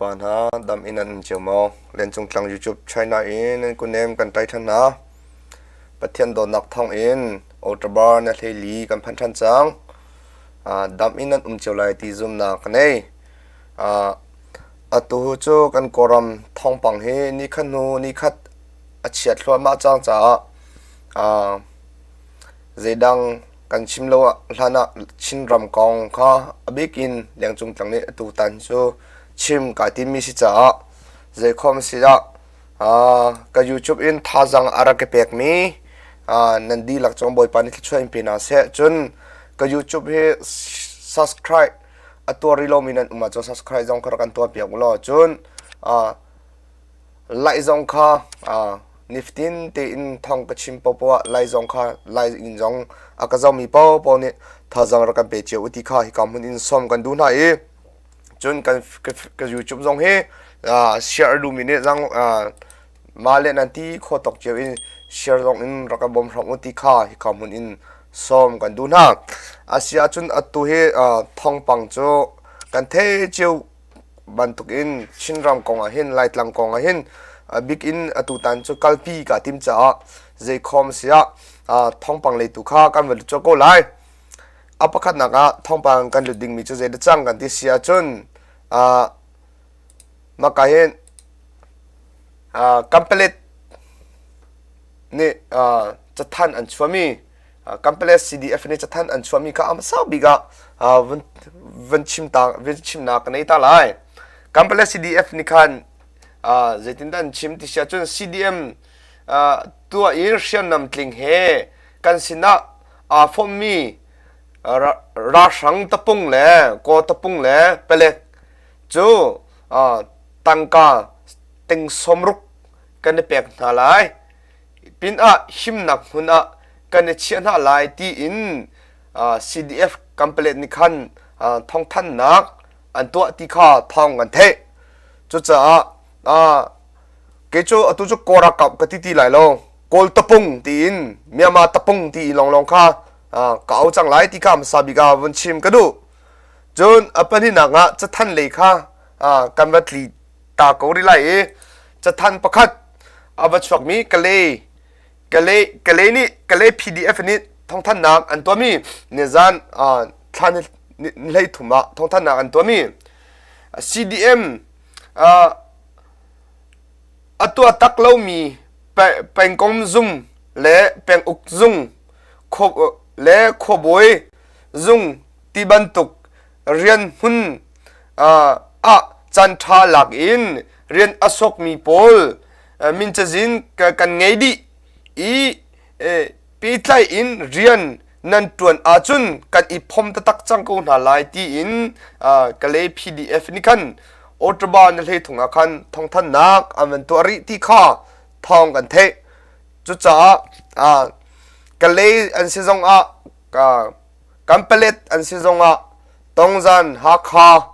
pa hna, dam in nan um cio maw? Lencung tlang YouTube China in nan kunem kan ṭai ṭhan hna. Pathian dawtnak thawng in October na hleili kan phan ṭhan cang. Dam in nan um cio lai ti zumnak ka nei. Atu cu kan Kawlram thawngpang hi nikhat hnu nikhat a chiat thluahmah cang caah zeidang kan chim lo hlan ah Chinram kong kha a bik in lengcung tlang nih atutan cu chim kai timmi si caah zeikhom si ah ka YouTube in thazaang a rak ka pekmi nan dihlak cung Bawipa nih thluachuah in pe hna seh. Cun ka YouTube hi subscribe a tuah rih lomi nan um ahcun subscribe zong kha rak kan tuahpiak u law cun Laih zong kha nifatin tein thawng ka chim paohpaoh ah lai zong kha lai in zong a ka zohmi paohpaoh nih thazaang rak kan pe cio u ti kha hika hmun in sawm kan duh hna i cun kan ka YouTube zong hi share a duhmi nih zang mah le nan ti khawh tawk cio in share zong in rak kan bawm hram u ti kha hika hmun in sawm kan duh hna. A si ahcun atu hi thawngpang cu kan thei cio bantukin Chinram kong ah hin Laitlang kong ah hin a bik in atutan cu kalpi kaa tim caah zeikhawm si ah thawngpang leitu kha kan va lut colh ko lai. A pakhatnak ah thawngpang kan lut dingmi cu zeidah cang kan ti si ahcun maka hin Kanpalet nih cathanh an chuahmi Kanpalet CDF nih cathanh an chuahmi kha a hmasa bik ah vun vun chim ta vun chimnak ka nei ta lai. Kanpalet CDF nih khan zeitindah an chim ti si ahcun CDM tuah in hriamnam tling he kan sinah aa fawmmi ralhrang tapung le kaw tapung le palek cu tangka ting sawmruk kan i pek hna lai. Pinah himnak hmun ah kan i chiah hna lai tiin CDF Kanpalet nih khan thawngthanhnak an tuah ti kha thawng kan theih. Cucaah kei cu atu cu Kawl ralkap ka ti ti lai lo. Kawl tapung tiin Myanmar tapung ti lawnglawng kha ka au cang lai ti kha hmasa bik ah vun chim ka duh. Cun a pahnihnak ah cathanh lei kha kan va tli ta ko rih lai i cathanh pakhat a va chuakmi Kalay Kalay Kalay nih Kalay PDF nih thawngthanhnak an tuahmi nizan thla ni 13 ah thawngthanhnak an tuahmi CDM a tuah tak lomi pengkom zung le penguk zung le khuabawi zung ti bantuk rian hmun ah caanṭha lak in rian a sokmi pawl min cazin kan ngei dih i pehtlaih in rian nan ṭuan ahcun kan i phom taktak cang ko hna lai tiin Kalay PDF nih khan October ni 13 ah khan thawngthanhnak an van tuah rih ti kha thawng kan theih. Cucaah Kalay an si zongah Kanpalet an si zongah Tongzan, Hakha,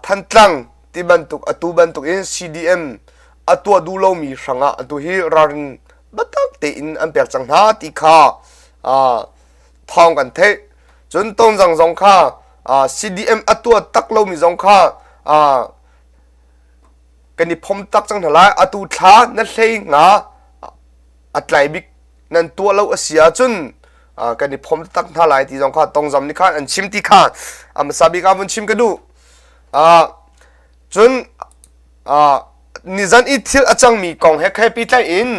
Thantlang ti bantuk atu bantuk in CDM a tuah duh lomi hrangah atu hi ralrin biatak tein an pek cang hna ti kha thawng kan theih. Cun Tonzang zong kha CDM a tuah tak lomi zong kha kan i phom tak cang hna lai. Atu thla na hlei nga a tlai bik nan tuah lo a si ahcun kan i phom tak hna lai ti zong kha tongzam nih khan an chim ti kha a hmasa bik ah vun chim ka duh. Cun nizan i thil a cangmi kong he khe pehtlaih in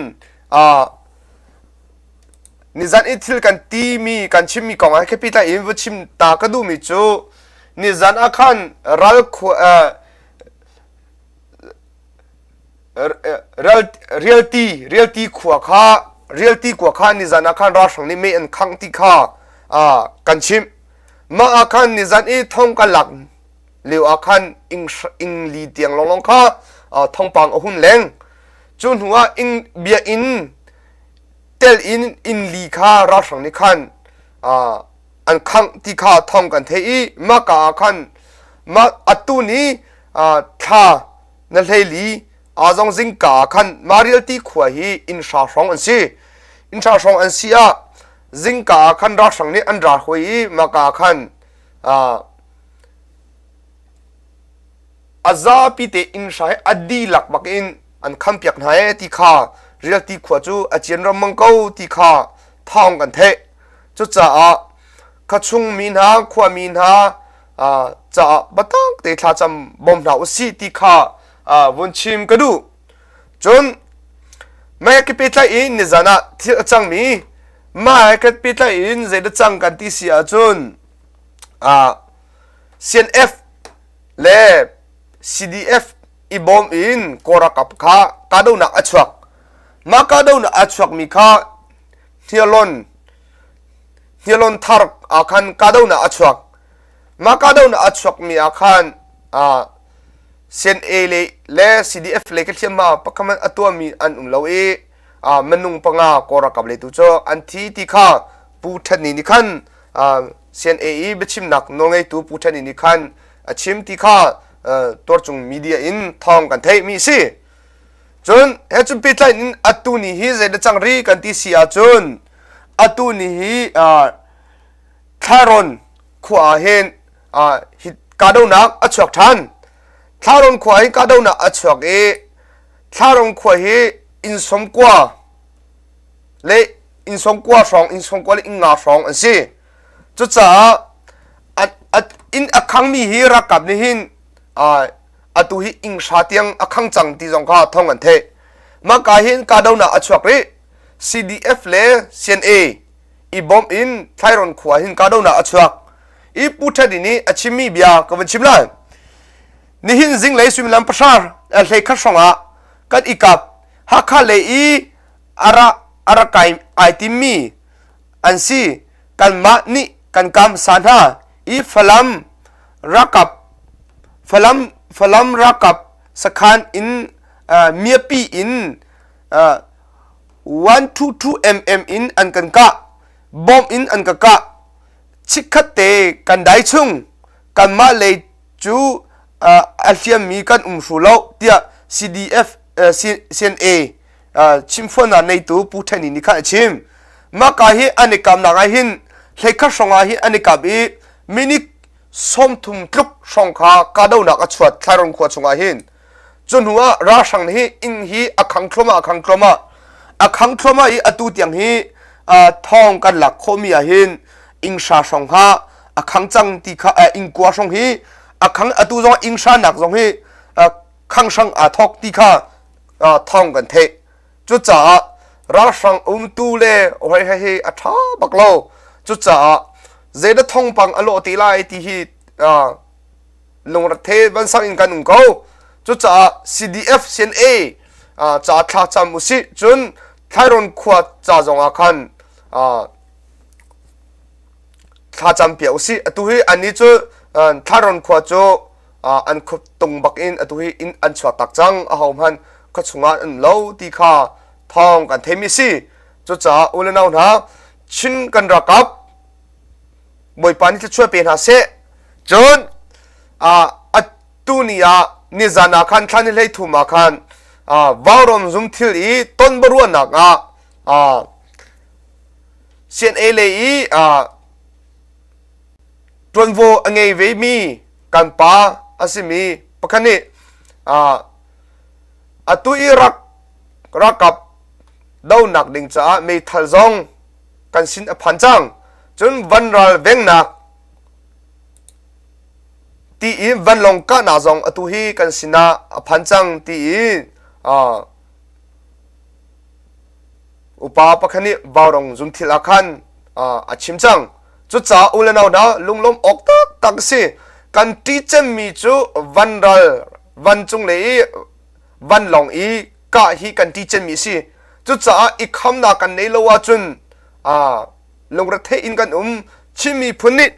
nizan i thil kan timi kan chimmi kong he khe pehtlaih in vun chim ta ka duhmi cu nizan ah khan ral khua Rialti Rialti khua kha Rialti khua kha nizan ah khan ralhrang nih mei an khangh ti kha kan chimh. Mah ah khan nizan i thong kan lak lio ah khan ing li tiang lawnglawng kha thongpang a hun leng. Cu hnu ah ing biakinn tel in inn li kha ralhrang nih khan an khangh ti kha thong kan theih i mah ka ah khan mah atu ni thla na hleili azong zingka ah khan Marialti khua hi inn hra hrawng an si. Inn hra hrawng an si ah zingka ah khan ralhrang nih an ra hoi i maka ah khan. A zapi te inn hra he a dihlak bak in an khampiak hna ee ti kha Rialti khua cu a cian ramang ko ti kha thawng kan theih. Cucaah khuachung mi hna, khuami hna caah biatak te thlacam bawm hna usih ti kha vun chim ka duh. Cun mei ka pehtlaih in nizan ah thil a cangmi mah he kan pehtlaih in zeidah cang kan ti si ahcun CNF le CDF i bawm in Kawl ralkap kha kahdohnak a chuak. Mah kahdohnak a chuakmi kha Hniarlawn Hniarlawn thar ah khan kahdohnak a chuak. Mah kahdohnak a chuakmi ah khan CNA le, le CDF le ka hliamhma pakhat a tuahmi an um lo i minung panga Kawl ralkap le tu cu an thi ti kha Pu Ṭhen Ni nih khan CNA i biachimnak nawlngeitu Pu Ṭhen Ni nih khan a chim ti kha tuarcung media in thawng kan theihmi a si. Cun he cun pehtlai in atu ni hi zeidah cang ri kan ti si ahcun atu ni hi Thlairawn khua ah hin hi kahdohnak a chuak ṭhan. Thlairawn khua hi kahdohnak a chuak i Thlairawn khua hi inn sawmkua le inn sawmkua hrawng inn sawmkua le inn nga hrawng an si. Cucaah inn a khangmi hi ralkap nih hin atu hi inn hra tiang a khang cang ti zong kha thawng an theih. Mah ka hin kahdohnak a chuak rih. CDF le CNA i bawmh in Thlairawn khua hin kahdohnak a chuak. I Pu Ṭheni nih a chimmi bia ka vun chim lai. Nihin zinglei suimilam pahra hlei khat hrawng ah kan i kap. Hakha lei i a ra a ra kai ai timmi an si. Kanmah nih kan kam sa hna i Falam ralkap Falam Falam ralkap sakhan in uh, miapi in uh, 122 mm in an kan kah bomb in an ka kah chikkhat te kan dai chung kanmah lei cu a hliammi kan um hru lo tiah CDF CNA chimfuannak neitu Pu Ṭhen nih khan a chim. Mah ka hi an i kamnak ah hin hleikhat hrawng ah hin an i kap i minute 30 tluk hrawng kha kahdohnak a chuat Thlairon khua chungah hin. Cu hnu ah ralhrang hi inn hi a khang thluahmah a khang thluahmah a khang thluahmah i atu tiang hi thawng kan lak khawhmi ah hin inn hra hrawng kha a khang cang ti kha inn kua hrawng hi a khang atu zong inn hra nak zong hi khang hrang aa thawk ti kha thawng kan theih. Cucaah ralhrang umtu le hoi he hi a ṭha bak lo. Cucaah zeidah thawngpang a lawh ti lai ti hi lungrethe vansang in kan um ko. Cucaah CDF CNA ca thla cam usih. Cun Thlairawn khua ca zong ah khan thla cam piak usih. Atu hi annih cu Thlairawn khua cu an khup tung bak in atu hi inn an chuak tak cang. Aho hmanh khua chungah an um lo ti kha thawng kan theimi si. Cucaah u le nau hna, Chin kan ralkap Bawipa nih thluachuah pe hna seh. Cun atu ni ah nizan ah khan thla ni 13 ah khan Vaurawm zumthil i ton biaruahnak ah CNA lei i ṭuanvo a ngei vemi kan pa a simi pakhat nih atu i rak ralkap donak ding caah meithal zong kan sin a phan cang. Cun vanral vengnak ti i vanlawng kahnak zong atu hi kan sinah a phan cang ti i upa pakhat nih Vaurong zunthil ah khan a chim cang. Cucaah u le nau hna lunglawm awk taktak a si. Kan ṭih cemmi cu vanral vancung le i vanlawng i kah hi kan ṭih cemmi a si. Cucaah i khamnak kan nei lo ahcun lungretheih in kan um. Chin miphun nih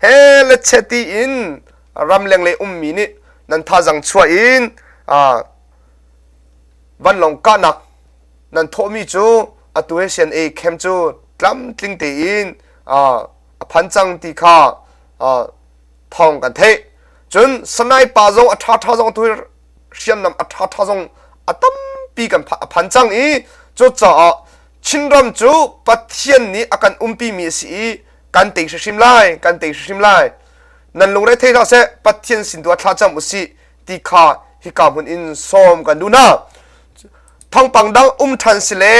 he le che ti in ramleng le ummi nih nan thazang chuah in vanlawng kahnak nan thawhmi cu atu he CNA camp cu tlamtling tein a phan cang ti kha thawng kan theih. Cun sniper zong a ṭhaṭha zong atu hriamnam a ṭhaṭha zong a tampi kan a phan cang i cucaah Chinram cu Pathian nih a kan umpimi a si i kan tei hrimhrim lai, kan tei hrimhrim lai. Nan lungre thei hlah seh, Pathian sin tu ah thlacam usih. ti kha hika hmun in sawm kan duh hna. Thawngpang dang um ṭhan si le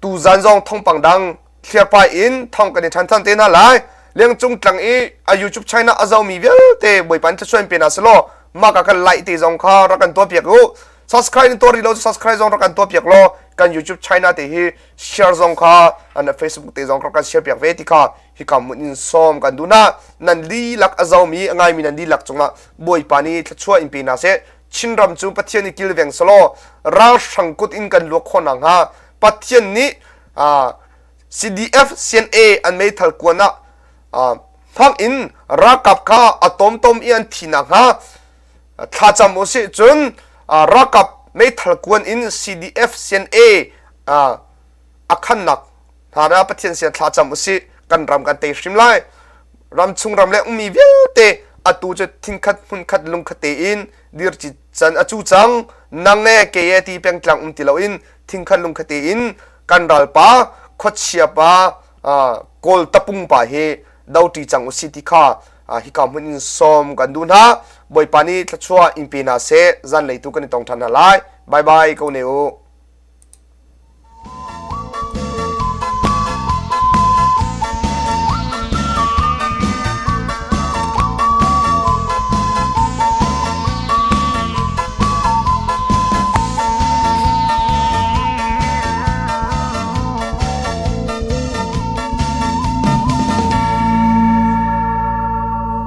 tuzan zong thawngpang dang thliarpai in thawng kan i ṭhan than te hna lai. Lengcung tlang i a YouTube channel a zomi vialte Bawipa in thluachuah in pe hna selaw mah ka kan like te zong kha rak kan tuah piak u. Subscribe in tuah rih lo subscribe zong rak kan tuah piak law kan YouTube channel te hi share zong kha an Facebook te zong rak kan share piak ve ti kha hika mun in sawm kan duh na nan lilak a zomi a ngaimi nan lilak cungah Bawipa nih thluachuah in pe hna seh. Chinram cu Pathian nih kilveng selaw ralhrang kut in kan luak khawh nakhnga Pathian nih CDF CNA an meithal kuan ah hmang in ralkap kha a tomtom i an thi nakhnga thlacam u sih cun ralkap meithal kuan in CDF CNA a khannak hna na Pathian sin thlacam u sih kan ram kan tei hrim lai ram chung ram le ummi vialte atu cu thinkhat hmunkhat lungkhat tein dirci can a cu cang nang e ke e ti pengtlang um ti loin thingkhat lungkhat tein kan ralpa khuachia pa kawl tapung pa hi doti cang usi ti kha hika hmun in sawm kan duh hna bawipa nih thluachuah in pe hna seh zanlei tu kan i tong ṭhan hna lai bye bye ko ne u.